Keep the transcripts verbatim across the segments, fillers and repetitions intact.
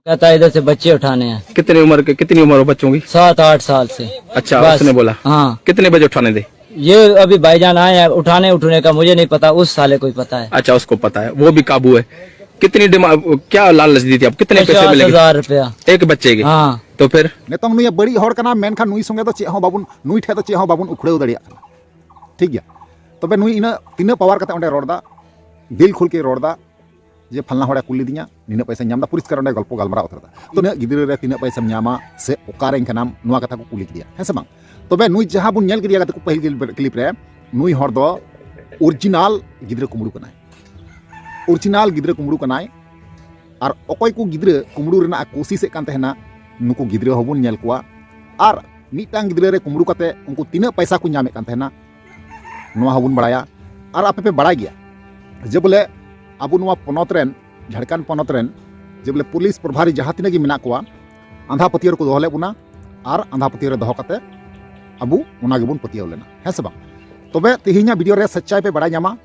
कहता है इधर से बच्चे उठाने हैं। कितनी उम्र के, कितनी उम्र हो बच्चों की? सात आठ साल से। अच्छा, बस। उसने बोला? हाँ। कितने बजे उठाने थे? ये अभी भाईजान आए हैं उठाने, उठने का मुझे नहीं पता, उस साले को ही पता है। अच्छा, उसको पता है, वो भी काबू है। कितनी डिमांड, क्या लालच दी थी आप, कितने पैसे मिलेंगे? पचास हजार रुपया। एक बच्चे के? हाँ। तो फिर? ᱱᱤᱛᱚᱝ ᱱᱩᱭ ᱵᱟᱹᱲᱤᱡ ᱦᱚᱲ ᱠᱟᱱᱟ, ᱢᱮᱱᱠᱷᱟᱱ ᱱᱩᱭ ᱥᱚᱸᱜᱮ ᱫᱚ ᱪᱮᱫ ᱦᱚᱸ ᱵᱟᱵᱚᱱ, ᱱᱩᱭ ᱴᱷᱮᱱ ᱫᱚ ᱪᱮᱫ ᱦᱚᱸ ᱵᱟᱵᱚᱱ ᱩᱠᱷᱲᱟᱹᱣ ᱫᱟᱲᱮᱭᱟᱜ ᱠᱟᱱᱟ᱾ ᱴᱷᱤᱠ ᱜᱮᱭᱟ, ᱛᱚᱵᱮ ᱱᱩᱭ ᱤᱱᱟᱹ ᱛᱤᱱᱟᱹᱜ ᱯᱟᱣᱟᱨ ᱠᱟᱛᱮ ᱚᱸᱰᱮ ᱨᱚᱲ ᱫᱟ, ᱫᱤᱞ ᱠᱷᱩᱞ ᱠᱮ ᱨᱚᱲ ᱫᱟ, ᱡᱮ ᱯᱷᱟᱞᱱᱟ ᱦᱚᱲᱮ ᱠᱩᱞ ᱞᱤᱫᱤᱧᱟ, ᱱᱤᱱᱟᱹᱜ ᱯᱚᱭᱥᱟᱧ ᱧᱟᱢ ᱮᱫᱟ, ᱯᱚᱨᱤᱥᱠᱟᱨ ᱚᱸᱰᱮ ᱜᱚᱞᱯᱚ ᱜᱟᱞᱢᱟᱨᱟᱣ ᱩᱛᱟᱹᱨ ᱮᱫᱟ᱾ ᱛᱤᱱᱟᱹᱜ ᱜᱤᱫᱽᱨᱟᱹ ᱨᱮ ᱛᱤᱱᱟᱹᱜ ᱯᱚᱭᱥᱟᱢ ᱧᱟᱢᱟ ᱥᱮ ᱚᱠᱟ ᱨᱮᱱ ᱠᱟᱱᱟᱢ, ᱱᱚᱣᱟ ᱠᱟᱛᱷᱟ ᱠᱚ ᱠᱩᱞᱤ ᱠᱮᱫᱮᱭᱟ, ᱦᱮᱸ ᱥᱮ ᱵᱟᱝ? ᱛᱚᱵᱮ ᱱᱩᱭ ᱡᱟᱦᱟᱸ ᱵᱚᱱ ᱧᱮᱞ ᱠᱮᱫᱮᱭᱟ ᱜᱟᱛᱮ ᱠᱚ ᱯᱟᱹᱦᱤᱞ ᱠᱞᱤᱯ ᱨᱮ, ᱱᱩᱭ ᱦᱚᱲ ᱫᱚ ᱚᱨᱤᱡᱤᱱᱟᱞ ᱜᱤᱫᱽᱨᱟᱹ ᱠᱩᱢᱵᱽᱲᱩ ᱠᱟᱱᱟᱭ, ᱚᱨᱤᱡᱤᱱᱟᱞ ᱜᱤᱫᱽᱨᱟᱹ ᱠᱩᱢᱵᱽᱲᱩ ᱠᱟᱱᱟᱭ᱾ ᱟᱨ ᱚᱠᱚᱭ ᱠᱚ ᱜᱤᱫᱽᱨᱟᱹ ᱠᱩᱢᱵᱽᱲᱩ ᱨᱮᱱᱟᱜ ᱮ ᱠᱳᱥᱤᱥᱮᱫ ᱠᱟᱱ ᱛᱟᱦᱮᱱᱟ, ᱱᱩᱠᱩ ᱜᱤᱫᱽᱨᱟᱹ ᱦᱚᱸᱵᱚᱱ ᱧᱮᱞ ᱠᱚᱣᱟ᱾ ᱟᱨ ᱢᱤᱫᱴᱟᱝ ᱜᱤᱫᱽᱨᱟᱹ ᱨᱮ ᱠᱩᱢᱵᱽᱲᱩ ᱠᱟᱛᱮ ᱩᱱᱠᱩ ᱛᱤᱱᱟᱹᱜ ᱯᱚᱭᱥᱟ ᱠᱚ ᱧᱟᱢᱮᱫ ᱠᱟᱱ ᱛᱟᱦᱮᱱᱟ, ᱱᱚᱣᱟ ᱦᱚᱸᱵᱚᱱ ᱵᱟᱲᱟᱭᱟ᱾ ᱟᱨ ᱟᱯᱮ ᱯᱮ ᱵᱟᱲᱟᱭ ᱜᱮᱭᱟ ᱡᱮ ᱵᱚᱞᱮ ᱟᱵᱚ ᱱᱚᱣᱟ ᱯᱚᱱᱚᱛ ᱨᱮᱱ, ᱡᱷᱟᱲᱠᱷᱚᱸᱰ ᱯᱚᱱᱚᱛ ᱨᱮᱱ ᱡᱮ ᱵᱚᱞᱮ ᱯᱩᱞᱤᱥ ᱯᱨᱚᱵᱷᱟᱨᱤ ᱡᱟᱦᱟᱸ ᱛᱤᱱᱟᱹᱜ ᱜᱮ ᱢᱮᱱᱟᱜ ᱠᱚᱣᱟ, ᱟᱸᱫᱷᱟ ᱯᱟᱹᱛᱭᱟᱹᱣ ᱨᱮᱠᱚ ᱫᱚᱦᱚ ᱞᱮᱫ ᱵᱚᱱᱟ᱾ ᱟᱨ ᱟᱸᱫᱷᱟ ᱯᱟᱹᱛᱭᱟᱹᱣ ᱨᱮ ᱫᱚᱦᱚ ᱠᱟᱛᱮ ᱟᱵᱚ ᱚᱱᱟ ᱜᱮᱵᱚᱱ ᱯᱟᱹᱛᱭᱟᱹᱣ ᱞᱮᱱᱟ, ᱦᱮᱸ ᱥᱮ ᱵᱟᱝ? ᱛᱚᱵᱮ ᱛᱮᱦᱮᱧᱟᱜ ᱵᱷᱤᱰᱤᱭᱳ ᱨᱮ ᱥᱟᱪᱪᱟᱭ ᱯᱮ ᱵᱟᱲᱟᱭ ᱧᱟᱢᱟ,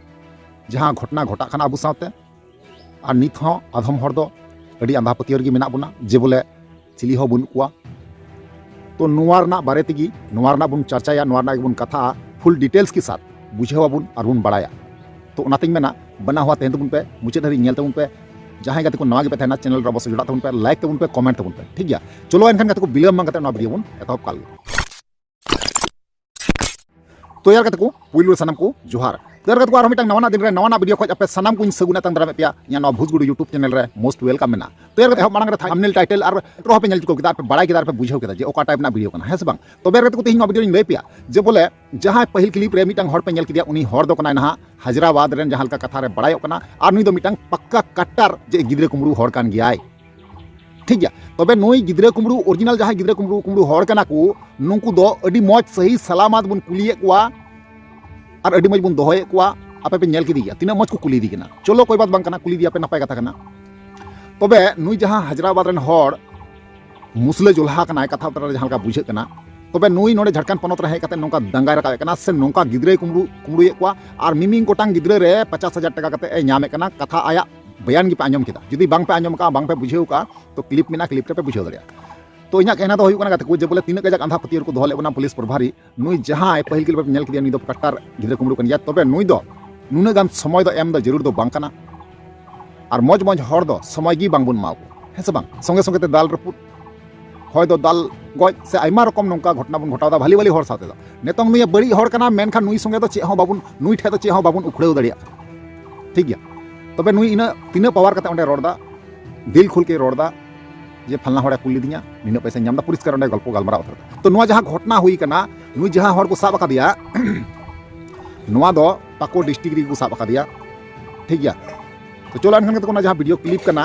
ᱡᱟᱦᱟᱸ ᱜᱷᱚᱴᱚᱱᱟ ᱜᱷᱚᱴᱟᱜ ᱠᱟᱱᱟ ᱟᱵᱚ ᱥᱟᱶᱛᱮ᱾ ᱟᱨ ᱱᱤᱛ ᱦᱚᱸ ᱟᱫᱷᱚᱢ ᱦᱚᱲ ᱫᱚ ᱟᱹᱰᱤ ᱟᱸᱫᱷᱟ ᱯᱟᱹᱛᱭᱟᱹᱣ ᱨᱮᱜᱮ ᱢᱮᱱᱟᱜ ᱵᱚᱱᱟ ᱡᱮ ᱵᱚᱞᱮ ᱪᱤᱞᱤ ᱦᱚᱸ ᱵᱟᱹᱱᱩᱜ ᱠᱚᱣᱟ᱾ ᱛᱚ ᱱᱚᱣᱟ ᱨᱮᱱᱟᱜ ᱵᱟᱨᱮ ᱛᱮᱜᱮ, ᱱᱚᱣᱟ ᱨᱮᱱᱟᱜ ᱵᱚᱱ ᱪᱟᱨᱪᱟᱭᱟ, ᱱᱚᱣᱟ ᱨᱮᱱᱟᱜ ᱜᱮᱵᱚᱱ ᱠᱟᱛᱷᱟᱜᱼᱟ, ᱯᱷᱩᱞ ᱰᱤᱴᱮᱞᱥ ᱠᱮ ᱥᱟᱛᱷ ᱵᱩᱡᱷᱟᱹᱣ ᱟᱵᱚᱱ ᱟᱨ ᱵᱚᱱ ᱵᱟᱲᱟᱭᱟ᱾ ᱛᱚ ᱚᱱᱟᱛᱮᱧ ᱢᱮᱱᱟ, ᱵᱟᱱᱟ ᱦᱚᱲ ᱛᱟᱦᱮᱱ ᱛᱟᱵᱚᱱ ᱯᱮ, ᱢᱩᱪᱟᱹᱫ ᱫᱷᱟᱹᱵᱤᱡ ᱧᱮᱞ ᱛᱟᱵᱚᱱ ᱯᱮ᱾ ᱡᱟᱦᱟᱸᱭ ᱜᱟᱛᱮ ᱠᱚ ᱱᱟᱣᱟ ᱜᱮᱯᱮ ᱛᱟᱦᱮᱱᱟ, ᱪᱮᱱᱮᱞ ᱨᱮ ᱚᱵᱚᱥᱥᱳᱭ ᱡᱚᱲᱟᱜ ᱛᱟᱵᱚᱱ ᱯᱮ, ᱞᱟᱭᱤᱠ ᱛᱟᱵᱚᱱ ᱯᱮ, ᱠᱚᱢᱮᱱᱴ ᱛᱟᱵᱚᱱ ᱯᱮ, ᱴᱷᱤᱠ ᱜᱮᱭᱟ? ᱪᱚᱞᱚ ᱮᱱᱠᱷᱟᱱ ᱜᱟᱛᱮ ᱠᱚ, ᱵᱤᱞᱚᱢ ᱵᱟᱝ ᱠᱟᱛᱮ ᱱᱚᱣᱟ ᱵᱷᱤᱰᱤᱭᱳ ᱵᱚᱱ ᱮᱛᱚᱦᱚᱵ ᱠᱟᱜ ᱞᱮᱜᱮ᱾ ᱛᱚ ᱭᱟᱨ ᱜᱟᱛᱮ ᱠᱚ, ᱯᱩᱭᱞᱩ ᱨᱮ ᱥᱟᱱᱟᱢ ᱠᱚ ᱡᱚᱦᱟᱨ᱾ ᱛᱚ ᱭᱟᱨ ᱜᱟᱛᱮ ᱠᱚ, ᱟᱨᱦᱚᱸ ᱢᱤᱫᱴᱟᱝ ᱱᱟᱣᱟ ᱱᱟᱜ ᱫᱤᱱ ᱨᱮ ᱱᱟᱣᱟ ᱱᱟᱜ ᱵᱷᱤᱰᱤᱭᱳ ᱠᱷᱚᱡ ᱟᱯᱮ ᱥᱟᱱᱟᱢ ᱠᱚᱧ ᱥᱟᱹᱜᱩᱱ ᱟᱛᱟᱝ ᱫᱟᱨᱟᱢᱮᱫ ᱯᱮᱭᱟ᱾ ᱤᱧᱟᱹᱜ ᱱᱚᱣᱟ ᱵᱷᱩᱡᱽᱜᱩᱰᱩ YouTube ᱪᱮᱱᱮᱞ ᱨᱮ most welcome ᱢᱮᱱᱟᱜᱼᱟ᱾ ᱛᱚ ᱭᱟᱨ ᱜᱟᱛᱮ, ᱮᱦᱚᱵ ᱢᱟᱲᱟᱝ ᱨᱮ ᱛᱷᱟᱢᱵᱽᱱᱮᱞ, ᱴᱟᱭᱴᱮᱞ ᱟᱨ ᱤᱱᱴᱨᱳ ᱦᱚᱸᱯᱮ ᱧᱮᱞ ᱪᱩᱠᱟᱹᱣ ᱠᱮᱫᱟ ᱟᱨ ᱯᱮ ᱵᱟᱲᱟᱭ ᱠᱮᱫᱟ ᱟᱨ ᱯᱮ ᱵᱩᱡᱷᱟᱹᱣ ᱠᱮᱫᱟ ᱡᱮ ᱚᱠᱟ ᱴᱟᱭᱤᱯ ᱨᱮᱱᱟᱜ ᱵᱷᱤᱰᱤᱭᱳ ᱠᱟᱱᱟ, ᱦᱮᱸ ᱥᱮ ᱵᱟᱝ? ᱛᱚᱵᱮ ᱭᱟᱨ ᱜᱟᱛᱮ ᱠᱚ, ᱛᱮᱦᱮᱧ ᱱᱚᱣᱟ ᱵᱷᱤᱰᱤᱭᱳ ᱨᱤᱧ ᱞᱟᱹᱭ ᱯᱮᱭᱟ ᱡᱮ ᱵᱚᱞᱮ ᱡᱟᱦᱟᱸᱭ ᱯᱟᱹᱦᱤᱞ ᱠᱞᱤᱯ ᱨᱮ ᱢᱤᱫᱴᱟᱝ ᱦᱚᱲ ᱯᱮ ᱧᱮᱞ ᱠᱮᱫᱮᱭᱟ, ᱩᱱᱤ ᱦᱚᱲ ᱫᱚ ᱠᱟᱱᱟᱭ ᱱᱟᱦᱟᱜ ᱦᱟᱭᱫᱨᱟᱵᱟᱫᱽ ᱨᱮᱱ, ᱡᱟᱦᱟᱸ ᱞᱮᱠᱟ ᱠᱟᱛᱷᱟ ᱨᱮ ᱵᱟᱲᱟᱭᱚᱜ ᱠᱟᱱᱟ, ᱟᱨ ᱱᱩᱭ ᱫᱚ ᱢᱤᱫᱴᱟᱝ ᱯᱟᱠᱠᱟ ᱠᱟᱴᱴᱟᱨ ᱡᱮ ᱜᱤᱫᱽᱨᱟᱹ ᱠᱩᱢᱵᱽᱲᱩ ᱦᱚᱲ ᱠᱟᱱ ᱜᱮᱭᱟᱭ᱾ ᱴᱷᱤᱠ ᱜᱮᱭᱟ, ᱛᱚᱵᱮ ᱱᱩᱭ ᱜᱤᱫᱽᱨᱟᱹ ᱠᱩᱢᱵᱽᱲᱩ, ᱚᱨᱤᱡᱤᱱᱟᱞ ᱡᱟᱦᱟᱸᱭ ᱜᱤᱫᱽᱨᱟᱹ ᱠᱩᱢᱵᱽᱲᱩ, ᱠᱩᱢᱵᱽᱲᱩ ᱦᱚᱲ ᱠᱟᱱᱟ ᱠᱚ, ᱱᱩᱠᱩ ᱫᱚ ᱟᱹᱰᱤ ᱢᱚᱡᱽ ᱥᱟᱹᱦᱤ ᱥᱟᱞᱟᱢᱟᱛ ᱵᱚᱱ ᱠᱩᱞᱤᱭᱮᱫ ᱠᱚᱣᱟ ᱟᱨ ᱟᱹᱰᱤ ᱢᱚᱡᱽ ᱵᱚᱱ ᱫᱚᱦᱚᱭᱮᱫ ᱠᱚᱣᱟ᱾ ᱟᱯᱮ ᱯᱮ ᱧᱮᱞ ᱠᱮᱫᱮ ᱜᱮᱭᱟ, ᱛᱤᱱᱟᱹᱜ ᱢᱚᱡᱽ ᱠᱚ ᱠᱩᱞᱤᱭᱮᱫᱮ ᱠᱟᱱᱟ᱾ ᱪᱚᱞᱚ ᱠᱳᱭ ᱵᱟᱛ ᱵᱟᱝ ᱠᱟᱱᱟ, ᱠᱩᱞᱤᱭᱮᱫᱮᱭᱟ ᱯᱮ, ᱱᱟᱯᱟᱭ ᱠᱟᱛᱷᱟ ᱠᱟᱱᱟ᱾ ᱛᱚᱵᱮ ᱱᱩᱭ ᱡᱟᱦᱟᱸ ᱦᱟᱭᱫᱨᱟᱵᱟᱫᱽ ᱨᱮᱱ ᱦᱚᱲ ᱢᱩᱥᱞᱟᱹ ᱡᱚᱞᱦᱟ ᱠᱟᱱᱟᱭ, ᱠᱟᱛᱷᱟ ᱵᱟᱛᱨᱟ ᱨᱮ ᱡᱟᱦᱟᱸ ᱞᱮᱠᱟ ᱵᱩᱡᱷᱟᱹᱜ ᱠᱟᱱᱟ, ᱛᱚᱵᱮ ᱱᱩᱭ ᱱᱚᱰᱮ ᱡᱷᱟᱲᱠᱷᱚᱸᱰ ᱯᱚᱱᱚᱛ ᱨᱮ ᱦᱮᱡ ᱠᱟᱛᱮ ᱱᱚᱝᱠᱟ ᱫᱟᱝᱜᱟᱭ ᱨᱟᱠᱟᱵᱮᱫ ᱠᱟᱱᱟ ᱥᱮ ᱱᱚᱝᱠᱟ ᱜᱤᱫᱽᱨᱟᱹᱭ ᱠᱩᱢᱵᱽᱲᱩ, ᱠᱩᱢᱵᱽᱲᱩᱭᱮᱫ ᱠᱚᱣᱟ ᱟᱨ ᱢᱤᱢᱤᱫ ᱜᱚᱴᱟᱝ ᱜᱤᱫᱽᱨᱟᱹ ᱨᱮ ᱯᱚᱪᱟᱥ ᱦᱟᱡᱟᱨ ᱴᱟᱠᱟ ᱠᱟᱛᱮ ᱮ ᱧᱟᱢᱮᱫ ᱠᱟᱱᱟ᱾ ᱠᱟᱛᱷᱟ ᱟᱭᱟᱜ ᱵᱚᱭᱟᱱ ᱜᱮᱯᱮ ᱟᱸᱡᱚᱢ ᱠᱮᱫᱟ᱾ ᱡᱩᱫᱤ ᱵᱟᱝ ᱯᱮ ᱟᱸᱡᱚᱢ ᱠᱟᱜᱼᱟ, ᱵᱟᱝ ᱯᱮ ᱵᱩᱡᱷᱟᱹᱣ ᱠᱟᱜᱼᱟ, ᱛᱚ ᱠᱞᱤᱯ ᱢᱮᱱᱟᱜᱼᱟ, ᱠᱞᱤᱯ ᱨᱮᱯᱮ ᱵᱩᱡᱷᱟᱹᱣ ᱫᱟᱲᱮᱭᱟᱜᱼᱟ᱾ ᱛᱚ ᱤᱧᱟᱹᱜ ᱠᱟᱛᱷᱟ ᱫᱚ ᱦᱩᱭᱩᱜ ᱠᱟᱱᱟ ᱜᱟᱛᱮ ᱠᱚ, ᱡᱮ ᱵᱚᱞᱮ ᱛᱤᱱᱟᱹᱜ ᱠᱟᱡᱟᱠ ᱟᱸᱫᱷᱟ ᱯᱟᱹᱛᱭᱟᱹᱣ ᱨᱮᱠᱚ ᱫᱚᱦᱚ ᱞᱮᱫ ᱵᱚᱱᱟ ᱯᱩᱞᱤᱥ ᱯᱨᱚᱵᱷᱟᱨᱤ, ᱱᱩᱭ ᱡᱟᱦᱟᱸᱭ ᱯᱟᱹᱦᱤᱞ ᱠᱞᱤᱯ ᱨᱮ ᱧᱮᱞ ᱠᱮᱫᱮᱭᱟ, ᱱᱩᱭ ᱫᱚ ᱠᱟᱴᱟᱨ ᱜᱤᱫᱽᱨᱟᱹ ᱠᱩᱢᱵᱽᱲᱩ ᱠᱟᱱ ᱜᱮᱭᱟ, ᱛᱚᱵᱮ ᱱᱩᱭ ᱫᱚ ᱱᱩᱱᱟᱹᱜ ᱜᱟᱱ ᱥᱚᱢᱚᱭ ᱫᱚ ᱮᱢ ᱫᱚ ᱡᱟᱹᱨᱩᱲ ᱫᱚ ᱵᱟᱝ ᱠᱟᱱᱟ᱾ ᱟᱨ ᱢᱚᱡᱽ ᱢᱚᱡᱽ ᱦᱚᱲ ᱫᱚ ᱥᱚᱢᱚᱭ ᱜᱮ ᱵᱟᱝᱵᱚᱱ ᱮᱢᱟ ᱠᱚ, ᱦᱮᱸ ᱥᱮ ᱵᱟᱝ? ᱥᱚᱸᱜᱮ ᱥᱚᱸᱜᱮ ᱛᱮ ᱫᱟᱞ ᱨᱟᱹᱯᱩᱫ, ᱦᱚᱭ ᱫᱚ ᱫᱟᱞ ᱜᱚᱡ ᱥᱮ ᱟᱭᱢᱟ ᱨᱚᱠᱚᱢ ᱱᱚᱝᱠᱟ ᱜᱷᱚᱴᱚᱱᱟ ᱵᱚᱱ ᱜᱷᱚᱴᱟᱣ ᱮᱫᱟ ᱵᱷᱟᱞᱤ ᱵᱷᱟᱞᱤ ᱦᱚᱲ ᱥᱟᱶ ᱛᱮᱫᱚ᱾ ᱱᱤᱛᱚᱝ ᱱᱩᱭ ᱵᱟᱹᱲᱤᱡ ᱦᱚᱲ ᱠᱟᱱᱟ, ᱢᱮᱱᱠᱷᱟᱱ ᱱᱩᱭ ᱥᱚᱸᱜᱮ ᱫᱚ ᱪᱮᱫ ᱦᱚᱸ ᱵᱟᱵᱚᱱ, ᱱᱩᱭ ᱴᱷᱮᱡ ᱫᱚ ᱪᱮᱫ ᱦᱚᱸ ᱵᱟᱵᱚᱱ ᱩᱠᱷᱲᱟᱹᱣ ᱫᱟᱲᱮᱭᱟᱜ ᱠᱟᱱᱟ, ᱴᱷᱤᱠ ᱜᱮᱭᱟ? ᱛᱚᱵᱮ ᱱᱩᱭ ᱤᱱᱟᱹᱜ ᱛᱤᱱᱟᱹᱜ ᱯᱟᱣᱟᱨ ᱠᱟᱛᱮ ᱚᱸᱰᱮ ᱨᱚᱲ ᱫᱟ, ᱫᱤᱞ ᱠᱷᱩᱞ ᱠᱮ ᱨᱚᱲ ᱫᱟ, ᱡᱮ ᱯᱷᱟᱞᱱᱟ ᱦᱚᱲᱮ ᱠᱩᱞ ᱞᱤᱫᱤᱧᱟ, ᱱᱤᱱᱟᱹᱜ ᱯᱚᱭᱥᱟᱧ ᱧᱟᱢ ᱫᱟ, ᱯᱚᱨᱤᱥᱠᱟᱨ ᱚᱸᱰᱮ ᱜᱚᱞᱯᱚ ᱜᱟᱞᱢᱟᱨᱟᱣ ᱩᱛᱟᱹᱨ ᱫᱟ᱾ ᱛᱚ ᱱᱚᱣᱟ ᱡᱟᱦᱟᱸ ᱜᱷᱚᱴᱚᱱᱟ ᱦᱩᱭ ᱠᱟᱱᱟ, ᱱᱩᱭ ᱡᱟᱦᱟᱸ ᱦᱚᱲ ᱠᱚ ᱥᱟᱵ ᱟᱠᱟᱫᱮᱭᱟ, ᱱᱚᱣᱟ ᱫᱚ ᱯᱟᱠᱩᱲ ᱰᱤᱥᱴᱨᱤᱠᱴ ᱨᱮᱜᱮ ᱠᱚ ᱥᱟᱵ ᱟᱠᱟᱫᱮᱭᱟ, ᱴᱷᱤᱠ ᱜᱮᱭᱟ? ᱛᱚ ᱪᱚᱞᱚ ᱮᱱᱠᱷᱟᱱ ᱜᱟᱛᱮ ᱠᱚ, ᱚᱱᱟ ᱡᱟᱦᱟᱸ ᱵᱷᱤᱰᱤᱭᱳ ᱠᱞᱤᱯ ᱠᱟᱱᱟ,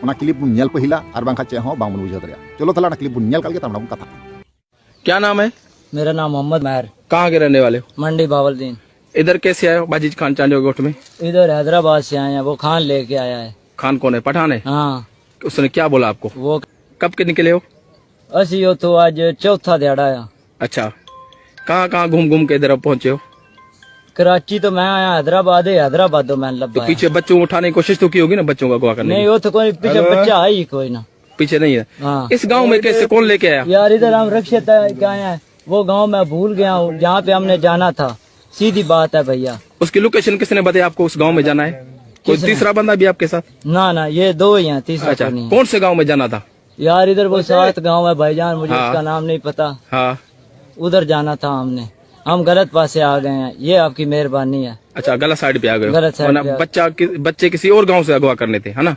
ᱚᱱᱟ ᱠᱞᱤᱯ ᱵᱚᱱ ᱧᱮᱞ ᱯᱟᱹᱦᱤᱞᱟ, ᱟᱨ ᱵᱟᱝᱠᱷᱟᱱ ᱪᱮᱫ ᱦᱚᱸ ᱵᱟᱝᱵᱚᱱ ᱵᱩᱡᱷᱟᱹᱣ ᱫᱟᱲᱮᱭᱟᱜᱼᱟ᱾ ᱪᱚᱞᱚ ᱛᱟᱦᱚᱞᱮ ᱚᱱᱟ ᱠᱞᱤᱯ ᱵᱚᱱ ᱧᱮᱞ ᱠᱟᱜ ᱞᱮᱜᱮ, ᱛᱟᱨ ᱢᱟᱱᱮ ᱵᱚᱱ ᱠᱟᱛᱷᱟᱜ᱾ क्या नाम है? मेरा नाम मोहम्मद महर। कहाँ के रहने वाले हो? मंडी बावलदीन। इधर कैसे आए हो बाजिद खान चांजो गोठ में? इधर हैदराबाद से आए हैं, वो खान लेके आया है। खान कौन है? पठान है? हाँ। उसने क्या बोला आपको? वो कब के निकले हो? ਅਸੀਂ ਉੱਥੋਂ ਅੱਜ ਚੌਥਾ ਦਿਹਾੜਾ ਆ। अच्छा, कहाँ कहाँ घूम घूम के इधर अब पहुंचे हो? कराची तो मैं आया, हैदराबाद है, हैदराबादों मैं तो लब्बा है। पीछे बच्चों को उठाने की कोशिश तो की होगी ना, बच्चों को अगवा करने नहीं, की? वो तो कोई पीछे हेलो। बच्चा है ही कोई ना। पीछे नहीं है। हाँ। इस गांव में कैसे, कौन लेके आया? यार, इधर हम रक्षित है, क्या है, वो गांव मैं भूल गया हूँ, जहाँ पे हमने जाना था। सीधी बात है भैया। उसकी लोकेशन किसने बताई आपको, उस गांव में जाना है? कोई किसने? तीसरा बंदा भी आपके साथ? ना, ना, ये दो ही हैं, तीसरा अच्छा, कोई नहीं है। कौन से गांव में जाना था? यार, इधर वो सात गांव है भाईजान, मुझे हाँ। उसका नाम नहीं पता। हाँ। उधर जाना था हमने, हम गलत पासे आ गए हैं, ये आपकी मेहरबानी है। अच्छा, गलत साइड पे आ गए हो। गलत साइड वरना पे आ- बच्चा कि, बच्चे किसी और गांव से अगवा करने थे, है ना?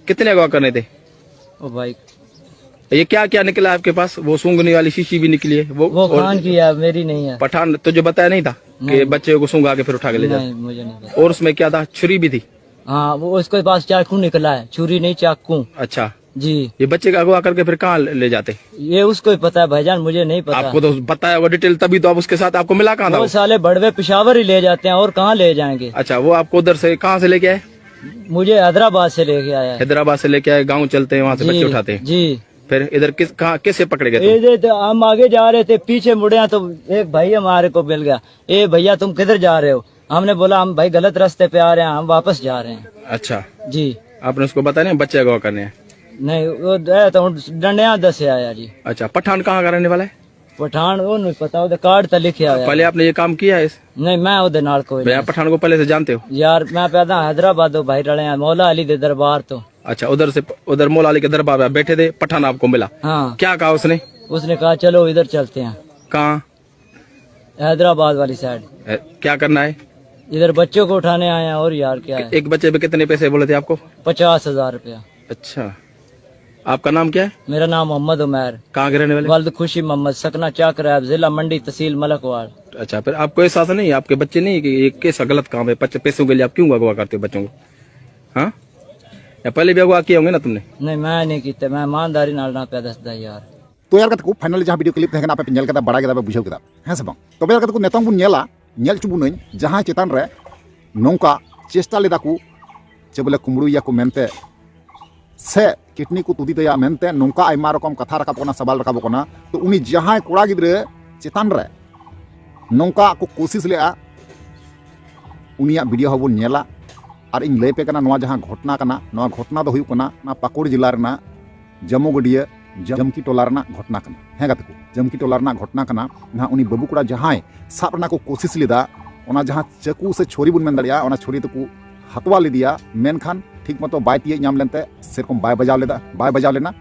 कितने अगवा करने थे? ओ भाई, ये क्या क्या निकला आपके पास? वो सूंघने वाली शीशी भी निकली है, वो वो और खान की है, मेरी नहीं है। पठान तुझे बताया नहीं था कि नहीं। बच्चे को सूंघा के फिर उठा के ले जाते? नहीं, मुझे नहीं पता। और उसमें क्या था? छुरी भी थी? हाँ, वो उसके पास चाकू निकला है, छुरी नहीं, चाकू। अच्छा। जी। ये बच्चे का अगवा करके फिर कहाँ ले जाते? ये उसको ही पता है भाईजान, मुझे नहीं पता। आपको तो पता है वो डिटेल, तभी तो आप उसके साथ, आपको मिला कहाँ था वो वो? साले बड़वे पिशावर ही ले जाते हैं, और कहाँ ले जाएंगे? अच्छा, वो आपको उधर से कहाँ से लेके आए? मुझे हैदराबाद से लेके आया है। हैदराबाद से लेके आए, गांव चलते हैं, वहां से जी, बच्चे उठाते हैं। जी। फिर इधर किस, कहाँ, कैसे पकड़े गए तुम? ये तो हम आगे जा रहे थे, पीछे मुड़े हैं तो एक भाई हमारे को मिल गया। ए भैया, तुम किधर जा रहे हो? हमने बोला, "हम भाई गलत रास्ते पे आ रहे हैं, हम वापस जा रहे हैं।" अच्छा। जी। आपने उसको बताया नहीं बच्चे अगवा करने हैं? नहीं, वो है तो डंडिया दस से आया जी। अच्छा, पठान कहाँ का रहने वाला है? पठान वो नहीं पता, वो कार्ड तो लिखे आया। पहले आपने ये काम किया है इस? नहीं, मैं ਉਹਦੇ ਨਾਲ ਕੋਈ नहीं। आप पठान को पहले से जानते हो? यार, मैं पैदा हैदराबाद, भाई रले हैं, मौला अली दे दरबार तो। अच्छा, उधर से, उधर मौला अली के दरबार में बैठे थे, पठान आपको मिला? हाँ। क्या कहा उसने? उसने कहा, "चलो, इधर चलते हैं।" कहाँ? हैदराबाद वाली साइड। ए, क्या करना है? इधर बच्चों को उठाने आए हैं, और यार क्या है? एक बच्चे पे कितने पैसे बोले थे आपको? पचास हजार रुपया। अच्छा, आपका नाम क्या है? मेरा नाम मोहम्मद उमैर। कहाँ के रहने वाले? वल्द खुशी मोहम्मद, सकना चाक रैब, जिला मंडी, तहसील मलकवाड़। अच्छा, फिर आपको एहसास नहीं, आपके बच्चे नहीं कि ये कैसा गलत काम है? पैसों के लिए आप क्यों अगवा करते हो बच्चों को? हाँ, या पहले भी अगवा किए होंगे ना तुमने? नहीं, मैं नहीं किया, मैं ईमानदारी नाल ना पे दसदा यार। तो यार, ᱠᱟᱛᱮ ᱠᱚ ᱯᱷᱟᱭᱱᱟᱞ ᱡᱟᱦᱟᱸ ᱵᱷᱤᱰᱤᱭᱳ ᱠᱞᱤᱯ ᱛᱟᱦᱮᱸ ᱠᱟᱱᱟ, ᱟᱯᱮ ᱯᱮ ᱧᱮᱞ ᱠᱮᱫᱟ, ᱵᱟᱲᱟᱭ ᱠᱮᱫᱟ ᱯᱮ, ᱵᱩᱡᱷᱟᱹᱣ ᱠᱮᱫᱟ, ᱦᱮᱸ ᱥᱮ ᱵᱟᱝ? ᱛᱚᱵᱮ ᱭᱟᱨ, ᱠᱟᱛᱮ ᱠᱚ ᱱᱤᱛᱚᱝ ᱵᱚᱱ ᱧᱮᱞᱟ, ᱧᱮᱞ ᱦᱚᱪᱚ ᱵᱚᱱᱟᱹᱧ ᱡᱟᱦᱟᱸᱭ ᱪᱮᱛᱟᱱ ᱨᱮ ᱱᱚᱝᱠᱟ ᱪᱮᱥᱴᱟ ᱞᱮᱫᱟ ᱠᱚ ᱡᱮ ᱵᱚᱞᱮ ᱠᱩᱢᱵᱽᱲᱩᱭᱮᱭᱟ ᱠᱚ ᱢᱮᱱᱛᱮ, ᱥᱮ ᱠᱤᱰᱱᱤ ᱠᱚ ᱛᱩᱫᱤ ᱛᱟᱭᱟ ᱢᱮᱱᱛᱮ ᱱᱚᱝᱠᱟ ᱟᱭᱢᱟ ᱨᱚᱠᱚᱢ ᱠᱟᱛᱷᱟ ᱨᱟᱠᱟᱵ ᱠᱟᱱᱟ, ᱥᱟᱵᱟᱞ ᱨᱟᱠᱟᱵᱚᱜ ᱠᱟᱱᱟ᱾ ᱛᱚ ᱩᱱᱤ ᱡᱟᱦᱟᱸᱭ ᱠᱚᱲᱟ ᱜᱤᱫᱽᱨᱟᱹ ᱪᱮᱛᱟᱱ ᱨᱮ ᱱᱚᱝᱠᱟ ᱠᱚ ᱠᱳᱥᱤᱥ ᱞᱮᱫᱼᱟ, ᱩᱱᱤᱭᱟᱜ ᱵᱷᱤᱰᱤᱭᱳ ᱦᱚᱸᱵᱚᱱ ᱧᱮᱞᱟ᱾ ᱟᱨ ᱤᱧ ᱞᱟᱹᱭ ᱟᱯᱮ ᱠᱟᱱᱟ, ᱱᱚᱣᱟ ᱡᱟᱦᱟᱸ ᱜᱷᱚᱴᱱᱟ ᱠᱟᱱᱟ, ᱱᱚᱣᱟ ᱜᱷᱚᱴᱱᱟ ᱫᱚ ᱦᱩᱭᱩᱜ ᱠᱟᱱᱟ ᱚᱱᱟ ᱯᱟᱹᱠᱩᱲ ᱡᱮᱞᱟ ᱨᱮᱱᱟᱜ ᱡᱟᱢᱩᱜᱟᱹᱰᱤᱭᱟᱹ ᱡᱟᱢᱠᱤ ᱴᱚᱞᱟ ᱨᱮᱱᱟᱜ ᱜᱷᱚᱴᱱᱟ ᱠᱟᱱᱟ᱾ ᱦᱮᱸ ᱜᱟᱛᱮ ᱠᱚ, ᱡᱟᱢᱠᱤ ᱴᱚᱞᱟ ᱨᱮᱱᱟᱜ ᱜᱷᱚᱴᱱᱟ ᱠᱟᱱᱟ᱾ ᱱᱟᱦᱟᱜ ᱩᱱᱤ ᱵᱟᱹᱵᱩ ᱠᱚᱲᱟ ᱡᱟᱦᱟᱸᱭ ᱥᱟᱵ ᱨᱮᱱᱟᱜ ᱠᱚ ᱠᱳᱥᱤᱥ ᱞᱮᱫᱟ, ᱚᱱᱟ ᱡᱟᱦᱟᱸ ᱪᱟᱹᱠᱩ ᱥᱮ ᱪᱷᱩᱨᱤ ᱵᱚᱱ ᱢᱮᱱ ᱫᱟᱲᱮᱭᱟᱜᱼᱟ, ᱚᱱᱟ ᱪᱷᱩᱨᱤ ᱛᱮᱠᱚ ᱦᱟᱛᱣᱟ ᱞᱮᱫᱮᱭᱟ, ᱢᱮᱱᱠᱷᱟᱱ ᱴᱷᱤᱠ ᱢᱚᱛᱚ ᱵᱟᱭ ᱛᱤᱭᱟᱹᱜ ᱧᱟᱢ ᱞᱮᱱᱛᱮ ᱥᱮᱨᱚᱠᱚᱢ ᱵᱟᱭ ᱵᱟᱡᱟᱣ ᱞᱮᱫᱟ, ᱵᱟᱭ ᱵᱟᱡᱟᱣ ᱞᱮᱱᱟ᱾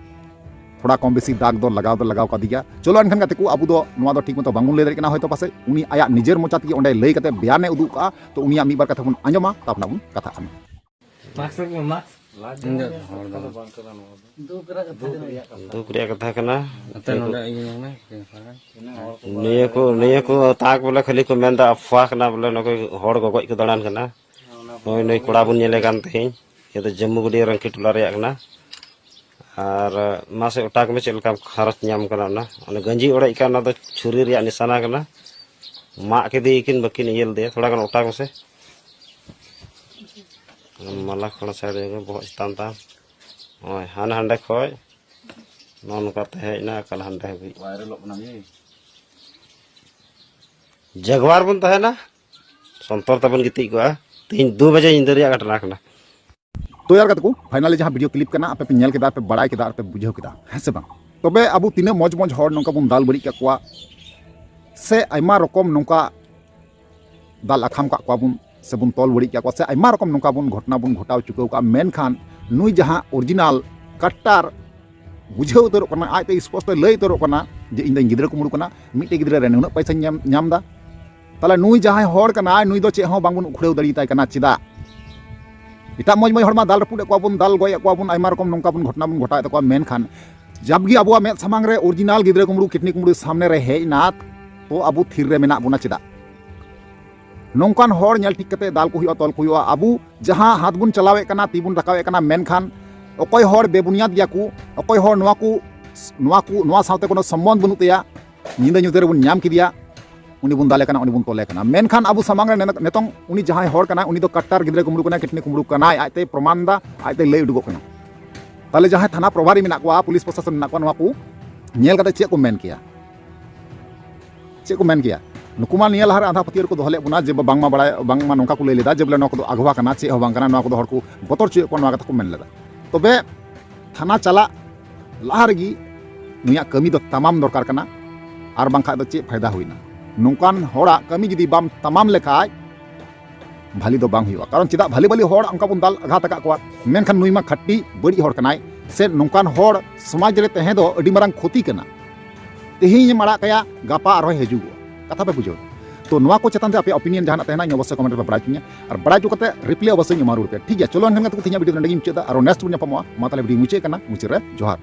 ᱛᱷᱚᱲᱟ ᱠᱚᱢ ᱵᱮᱥᱤ ᱫᱟᱜᱽ ᱫᱚ ᱞᱟᱜᱟᱣ ᱫᱚ ᱞᱟᱜᱟᱣ ᱠᱟᱫᱮ ᱜᱮᱭᱟ᱾ ᱪᱚᱞᱚ ᱮᱱᱠᱷᱟᱱ ᱜᱟᱛᱮ ᱠᱚ, ᱟᱵᱚ ᱫᱚ ᱱᱚᱣᱟ ᱫᱚ ᱴᱷᱤᱠ ᱢᱚᱛᱚ ᱵᱟᱝᱵᱚᱱ ᱞᱟᱹᱭ ᱫᱟᱲᱮᱭᱟᱜ ᱠᱟᱱᱟ ᱦᱚᱭᱛᱳ ᱯᱟᱥᱮᱡ, ᱩᱱᱤ ᱟᱭᱟᱜ ᱱᱤᱡᱮᱨ ᱢᱚᱪᱟ ᱛᱮᱜᱮ ᱚᱸᱰᱮ ᱞᱟᱹᱭ ᱠᱟᱛᱮ ᱵᱮᱭᱟᱱᱮ ᱩᱫᱩᱜ ᱠᱟᱜᱼᱟ᱾ ᱛᱚ ᱩᱱᱤᱭᱟᱜ ᱢᱤᱫ ᱵᱟᱨ ᱠᱟᱛᱷᱟ ᱵᱚᱱ ᱟᱸᱡᱚᱢᱟ, ᱛᱟᱨᱯᱚᱨ ᱵᱚᱱ ᱠᱟᱛᱷᱟᱜ ᱠᱟᱱᱟ᱾ ᱢᱟᱥᱠ ᱞᱟᱹᱜᱤᱫ ᱢᱟᱥᱠ᱾ ᱤᱧ ᱫᱚ ᱦᱚᱲ ᱫᱚ ᱵᱟᱝ᱾ ᱫᱩᱠ ᱨᱮᱭᱟᱜ ᱠᱟᱛᱷᱟ ᱠᱟᱱᱟ᱾ ᱱᱚᱛᱮ ᱱᱚᱰᱮ ᱤᱭᱟᱹ ᱧᱮᱞ ᱢᱮ᱾ ᱱᱤᱭᱟᱹ ᱠᱚ, ᱱᱤᱭᱟᱹ ᱠᱚ ᱛᱟᱠ ᱵᱚᱞᱮ ᱠᱷᱟᱹᱞᱤ ᱠᱚ ᱢᱮᱱᱫᱟ ᱟᱯᱷᱣᱟ ᱠᱟᱱᱟ, ᱵᱚᱞᱮ ᱱᱩᱠᱩ ᱦᱚᱲ ᱜᱚᱜᱚᱡ ᱠᱚ ᱫᱟᱬᱟᱱ ᱠᱟᱱᱟ᱾ ᱱᱩᱭ, ᱱᱩᱭ ᱠᱚᱲᱟ ᱵᱚᱱ ᱧᱮᱞᱮ ᱠᱟᱱ ᱛᱮᱦᱮᱧ, ᱱᱤᱭᱟᱹ ᱫᱚ ᱡᱟᱹᱢᱩ ᱜᱟᱹᱰᱭᱟᱹ ᱨᱟᱝᱠᱤ ᱴᱚᱞᱟ ᱨᱮᱭᱟᱜ ᱠᱟᱱᱟ᱾ ᱟᱨ ᱢᱟᱥᱮ ᱚᱴᱟᱜᱽ ᱢᱮ, ᱪᱮᱫ ᱞᱮᱠᱟᱢ ᱠᱷᱟᱨᱚᱪ ᱧᱟᱢ ᱠᱟᱱᱟ ᱚᱱᱟ? ᱚᱱᱟ ᱜᱟᱸᱡᱤ ᱚᱲᱮᱡ ᱠᱟᱱ, ᱚᱱᱟ ᱫᱚ ᱪᱷᱩᱨᱤ ᱨᱮᱭᱟᱜ ᱱᱤᱥᱟᱱᱟ ᱠᱟᱱᱟ᱾ ᱢᱟᱜ ᱠᱮᱫᱮᱭᱟᱠᱤᱱ, ᱵᱟᱹᱠᱤᱱ ᱤᱭᱟᱹ ᱞᱮᱫᱮᱭᱟ᱾ ᱛᱷᱚᱲᱟ ᱜᱟᱱ ᱚᱴᱟᱜᱽ ᱢᱮᱥᱮ᱾ ᱢᱟᱞᱟ ᱠᱷᱚᱲᱟ ᱥᱟᱭᱤᱰ ᱨᱮ ᱵᱚᱦᱚᱜ ᱪᱮᱛᱟᱱ ᱛᱟᱢ᱾ ᱱᱚᱜᱼᱚᱭ ᱦᱟᱱᱟ ᱦᱟᱸᱰᱮ ᱠᱷᱚᱡ ᱱᱚᱜᱼᱚ ᱱᱚᱝᱠᱟ ᱛᱮ ᱦᱮᱡ ᱮᱱᱟ, ᱮᱠᱟᱞ ᱦᱟᱸᱰᱮ ᱦᱟᱹᱵᱤᱡ᱾ ᱵᱟᱭᱨᱟᱞᱚᱜ ᱠᱟᱱᱟ ᱵᱤ? ᱡᱟᱜᱽᱣᱟᱨ ᱵᱚᱱ ᱛᱟᱦᱮᱱᱟ᱾ ᱥᱚᱱᱛᱚᱨ ᱛᱮᱵᱚᱱ ᱜᱤᱛᱤᱡ ᱠᱚᱜᱼᱟ᱾ ᱛᱮᱦᱮᱧ ᱫᱩ ᱵᱟᱡᱮ ᱧᱤᱫᱟᱹ ᱨᱮᱭᱟᱜ ᱜᱷᱚᱴᱚᱱᱟ ᱠᱟᱱᱟ᱾ ᱛᱚ ᱭᱟᱨ ᱜᱟᱛᱮ ᱠᱚ, finally ᱡᱟᱦᱟᱸ video clip ᱠᱟᱱᱟ, ᱟᱯᱮ ᱯᱮ ᱧᱮᱞ ᱠᱮᱫᱟ, ᱯᱮ ᱵᱟᱲᱟᱭ ᱠᱮᱫᱟ, ᱟᱨ ᱯᱮ ᱵᱩᱡᱷᱟᱹᱣ ᱠᱮᱫᱟ, ᱦᱮᱸ ᱥᱮ ᱵᱟᱝ? ᱛᱚᱵᱮ ᱟᱵᱚ ᱛᱤᱱᱟᱹᱜ ᱢᱚᱡᱽ ᱢᱚᱡᱽ ᱦᱚᱲ ᱱᱚᱝᱠᱟ ᱵᱚᱱ ᱫᱟᱞ ᱵᱟᱹᱲᱤᱡ ᱠᱟᱜ ᱠᱚᱣᱟ, ᱥᱮ ᱟᱭᱢᱟ ᱨᱚᱠᱚᱢ ᱱᱚᱝᱠᱟ ᱫᱟᱞ ᱟᱠᱷᱟᱢ ᱠᱟᱜ ᱠᱚᱣᱟ ᱵᱚᱱ, ᱥᱮ ᱵᱚᱱ ᱛᱚᱞ ᱵᱟᱹᱲᱤᱡ ᱠᱟᱜ ᱠᱚᱣᱟ, ᱥᱮ ᱟᱭᱢᱟ ᱨᱚᱠᱚᱢ ᱱᱚᱝᱠᱟ ᱵᱚᱱ ᱜᱷᱚᱴᱚᱱᱟ ᱵᱚᱱ ᱜᱷᱚᱴᱟᱣ ᱪᱩᱠᱟᱹᱣ ᱠᱟᱜᱼᱟ, ᱢᱮᱱᱠᱷᱟᱱ ᱱᱩᱭ ᱡᱟᱦᱟᱸ original ᱠᱟᱴᱴᱟᱨ ᱵᱩᱡᱷᱟᱹᱣ ᱩᱛᱟᱹᱨᱚᱜ ᱠᱟᱱᱟ, ᱟᱡᱛᱮ ᱥᱯᱚᱥᱴᱚᱭ ᱞᱟᱹᱭ ᱩᱛᱟᱹᱨᱚᱜ ᱠᱟᱱᱟ ᱡᱮ ᱤᱧ ᱫᱚᱧ ᱜᱤᱫᱽᱨᱟᱹ ᱠᱩᱢᱵᱽᱲᱩ ᱠᱟᱱᱟ, ᱢᱤᱫᱴᱮᱡ ᱜᱤᱫᱽᱨᱟᱹ ᱨᱮ ᱱᱩᱱᱟᱹᱜ ᱯᱚᱭᱥᱟᱧ ᱧᱟᱢ, ᱧᱟᱢ ᱮᱫᱟ᱾ ᱛᱟᱦᱞᱮ ᱱᱩᱭ ᱡᱟᱦᱟᱸᱭ ᱦᱚᱲ ᱠᱟᱱᱟᱭ, ᱱᱩᱭ ᱫᱚ ᱪᱮᱫ ᱦᱚᱸ ᱵᱟᱝᱵᱚᱱ ᱩᱠᱷᱲᱟᱹᱣ ᱫᱟᱲᱮᱭᱟᱛᱟᱭ ᱠᱟᱱᱟ᱾ ᱪᱮᱫᱟᱜ? ᱮᱴᱟᱜ ᱢᱚᱡᱽ ᱢᱚᱡᱽ ᱦᱚᱲ ᱢᱟ ᱫᱟᱞ ᱨᱟᱹᱯᱩᱫ ᱮᱫ ᱠᱚᱣᱟ ᱵᱚᱱ, ᱫᱟᱞ ᱜᱚᱡ ᱮᱫ ᱠᱚᱣᱟ ᱵᱚᱱ, ᱟᱭᱢᱟ ᱨᱚᱠᱚᱢ ᱱᱚᱝᱠᱟ ᱵᱚᱱ ᱜᱷᱚᱴᱚᱱᱟ ᱵᱚᱱ ᱜᱷᱚᱴᱟᱣᱮᱫ ᱛᱟᱠᱚᱣᱟ, ᱢᱮᱱᱠᱷᱟᱱ ᱡᱟᱵᱜᱮ ᱟᱵᱚᱣᱟᱜ ᱢᱮᱫ ᱥᱟᱢᱟᱝ ᱨᱮ original ᱜᱤᱫᱽᱨᱟᱹ ᱠᱩᱢᱵᱽᱲᱩ, ᱠᱤᱰᱱᱤ ᱠᱩᱢᱵᱽᱲᱩ ᱥᱟᱢᱱᱮ ᱨᱮ ᱦᱮᱡ ᱮᱱᱟ, ᱛᱚ ᱟᱵᱚ ᱛᱷᱤᱨ ᱨᱮ ᱢᱮᱱᱟᱜ ᱵᱚᱱᱟ ᱪᱮᱫᱟᱜ? ᱱᱚᱝᱠᱟᱱ ᱦᱚᱲ ᱧᱮᱞ ᱴᱷᱤᱠ ᱠᱟᱛᱮ ᱫᱟᱞ ᱠᱚ ᱦᱩᱭᱩᱜᱼᱟ, ᱛᱚᱞ ᱠᱚ ᱦᱩᱭᱩᱜᱼᱟ᱾ ᱟᱵᱚ ᱡᱟᱦᱟᱸ ᱦᱟᱛ ᱵᱚᱱ ᱪᱟᱞᱟᱣᱮᱫ ᱠᱟᱱᱟ, ᱛᱤ ᱵᱚᱱ ᱨᱟᱠᱟᱵᱮᱫ ᱠᱟᱱᱟ, ᱢᱮᱱᱠᱷᱟᱱ ᱚᱠᱚᱭ ᱦᱚᱲ ᱵᱮᱵᱩᱱᱤᱭᱟᱫ ᱜᱮᱭᱟ ᱠᱚ, ᱚᱠᱚᱭ ᱦᱚᱲ ᱱᱚᱣᱟ ᱠᱚ, ᱱᱚᱣᱟ ᱠᱚ, ᱱᱚᱣᱟ ᱥᱟᱶᱛᱮ ᱠᱳᱱᱳ ᱥᱚᱢᱵᱚᱱᱫᱷ ᱵᱟᱹᱱᱩᱜ ᱛᱟᱭᱟ, ᱧᱤᱫᱟᱹ ᱧᱩᱛᱟᱹ ᱨᱮᱵᱚᱱ ᱧᱟᱢ ᱠᱮᱫᱮᱭᱟ, ᱩᱱᱤ ᱵᱚᱱ ᱫᱟᱞᱮ ᱠᱟᱱᱟ, ᱩᱱᱤ ᱵᱚᱱ ᱛᱚᱞᱮ ᱠᱟᱱᱟ᱾ ᱢᱮᱱᱠᱷᱟᱱ ᱟᱵᱚ ᱥᱟᱢᱟᱝ ᱨᱮ ᱱᱤᱛ-, ᱱᱤᱛᱚᱝ ᱩᱱᱤ ᱡᱟᱦᱟᱸᱭ ᱦᱚᱲ ᱠᱟᱱᱟᱭ, ᱩᱱᱤ ᱫᱚ ᱠᱟᱴᱴᱟᱨ ᱜᱤᱫᱽᱨᱟᱹ ᱠᱩᱢᱵᱽᱲᱩ ᱠᱟᱱᱟᱭ, ᱠᱤᱰᱱᱤ ᱠᱩᱢᱵᱽᱲᱩ ᱠᱟᱱᱟᱭ, ᱟᱡᱛᱮᱭ ᱯᱨᱚᱢᱟᱱ ᱮᱫᱟ, ᱟᱡᱛᱮᱭ ᱞᱟᱹᱭ ᱩᱰᱩᱠᱚᱜ ᱠᱟᱱᱟ᱾ ᱛᱟᱦᱞᱮ ᱡᱟᱦᱟᱸᱭ ᱛᱷᱟᱱᱟ ᱯᱨᱚᱵᱷᱟᱨᱤ ᱢᱮᱱᱟᱜ ᱠᱚᱣᱟ, ᱯᱩᱞᱤᱥ ᱯᱨᱚᱥᱟᱥᱚᱱ ᱢᱮᱱᱟᱜ ᱠᱚᱣᱟ, ᱱᱚᱣᱟ ᱠᱚ ᱧᱮᱞ ᱠᱟᱛᱮ ᱪᱮᱫ ᱠᱚ ᱢᱮᱱ ᱠᱮᱭᱟ? ᱪᱮᱫ ᱠᱚ ᱢᱮᱱ ᱠᱮᱭᱟ? ᱱᱩᱠᱩ ᱢᱟ ᱱᱤᱭᱟᱹ ᱞᱟᱦᱟ ᱨᱮ ᱟᱸᱫᱷᱟ ᱯᱟᱹᱛᱭᱟᱹᱣ ᱨᱮᱠᱚ ᱫᱚᱦᱚ ᱞᱮᱫ ᱵᱚᱱᱟ ᱡᱮ ᱵᱟᱝᱢᱟ ᱵᱟᱲᱟᱭ, ᱵᱟᱝᱢᱟ ᱱᱚᱝᱠᱟ ᱠᱚ ᱞᱟᱹᱭ ᱞᱮᱫᱟ ᱡᱮ ᱵᱚᱞᱮ ᱱᱚᱣᱟ ᱠᱚᱫᱚ ᱟᱜᱷᱣᱟ ᱠᱟᱱᱟ, ᱪᱮᱫ ᱦᱚᱸ ᱵᱟᱝ ᱠᱟᱱᱟ, ᱱᱚᱣᱟ ᱠᱚᱫᱚ ᱦᱚᱲ ᱠᱚ ᱵᱚᱛᱚᱨ ᱦᱚᱪᱚᱭᱮᱫ ᱠᱚᱣᱟ, ᱱᱚᱣᱟ ᱠᱟᱛᱷᱟ ᱠᱚ ᱢᱮᱱ ᱞᱮᱫᱟ᱾ ᱛᱚᱵᱮ ᱛᱷᱟᱱᱟ ᱪᱟᱞᱟᱜ ᱞᱟᱦᱟ ᱨᱮᱜᱮ ᱱᱩᱭᱟᱜ ᱠᱟᱹᱢᱤ ᱫᱚ ᱛᱟᱢᱟᱢ ᱫᱚᱨᱠᱟᱨ ᱠᱟᱱᱟ, ᱟᱨ ᱵᱟᱝᱠᱷᱟᱡ ᱫᱚ ᱪᱮᱫ ᱯᱷᱟᱭᱫᱟ ᱦᱩᱭᱱᱟ? ᱱᱚᱝᱠᱟᱱ ᱦᱚᱲᱟᱜ ᱠᱟᱹᱢᱤ ᱡᱩᱫᱤ ᱵᱟᱢ ᱛᱟᱢᱟᱢ ᱞᱮᱠᱷᱟᱡ ᱵᱷᱟᱞᱤ ᱫᱚ ᱵᱟᱝ ᱦᱩᱭᱩᱜᱼᱟ᱾ ᱠᱟᱨᱚᱱ ᱪᱮᱫᱟᱜ ᱵᱷᱟᱞᱤ ᱵᱷᱟᱞᱤ ᱦᱚᱲ ᱚᱱᱠᱟ ᱵᱚᱱ ᱫᱟᱞ ᱟᱜᱷᱟᱛ ᱟᱠᱟᱫ ᱠᱚᱣᱟ, ᱢᱮᱱᱠᱷᱟᱱ ᱱᱩᱭ ᱢᱟ ᱠᱷᱟᱹᱴᱤ ᱵᱟᱹᱲᱤᱡ ᱦᱚᱲ ᱠᱟᱱᱟᱭ, ᱥᱮ ᱱᱚᱝᱠᱟᱱ ᱦᱚᱲ ᱥᱚᱢᱟᱡᱽ ᱨᱮ ᱛᱟᱦᱮᱸ ᱫᱚ ᱟᱹᱰᱤ ᱢᱟᱨᱟᱝ ᱠᱷᱚᱛᱤ ᱠᱟᱱᱟ᱾ ᱛᱮᱦᱮᱧ ᱮᱢ ᱟᱲᱟᱜ ᱠᱟᱭᱟ, ᱜᱟᱯᱟ ᱟᱨᱦᱚᱸᱭ ᱦᱤᱡᱩᱜᱚᱜᱼᱟ᱾ ᱠᱟᱛᱷᱟ ᱯᱮ ᱵᱩᱡᱷᱟᱹᱣ? ᱛᱚ ᱱᱚᱣᱟ ᱠᱚ ᱪᱮᱛᱟᱱ ᱨᱮ ᱟᱯᱮᱭᱟᱜ opinion ᱡᱟᱦᱟᱱᱟᱜ ᱛᱟᱦᱮᱱᱟ, ᱤᱧ ᱚᱵᱚᱥᱥᱳᱭ comment ᱨᱮ ᱯᱮ ᱵᱟᱲᱟᱭ ᱦᱚᱪᱚᱧᱟ, ᱟᱨ ᱵᱟᱲᱟᱭ ᱦᱚᱪᱚ ᱠᱟᱛᱮ reply ᱚᱵᱚᱥᱥᱳᱭ ᱤᱧ ᱮᱢᱟ ᱨᱩᱣᱟᱹᱲ ᱯᱮᱭᱟ, ᱴᱷᱤᱠ ᱜᱮᱭᱟ? ᱪᱚᱞᱚ ᱮᱱᱠᱷᱟᱱ ᱜᱟᱛᱮ ᱠᱚ, ᱛᱮᱦᱮᱧᱟᱜ video ᱱᱚᱰᱮ ᱜᱤᱧ ᱢᱩᱪᱟᱹᱫᱟ, ᱟᱨᱦᱚᱸ next ᱵᱚᱱ ᱧᱟᱯᱟᱢᱚᱜᱼᱟ᱾ ᱢᱟ ᱛᱟᱦᱞᱮ video ᱢᱩᱪᱟᱹᱫ ᱠᱟᱱᱟ, ᱢᱩᱪᱟᱹᱫ ᱨᱮ ᱡᱚᱦᱟᱨ᱾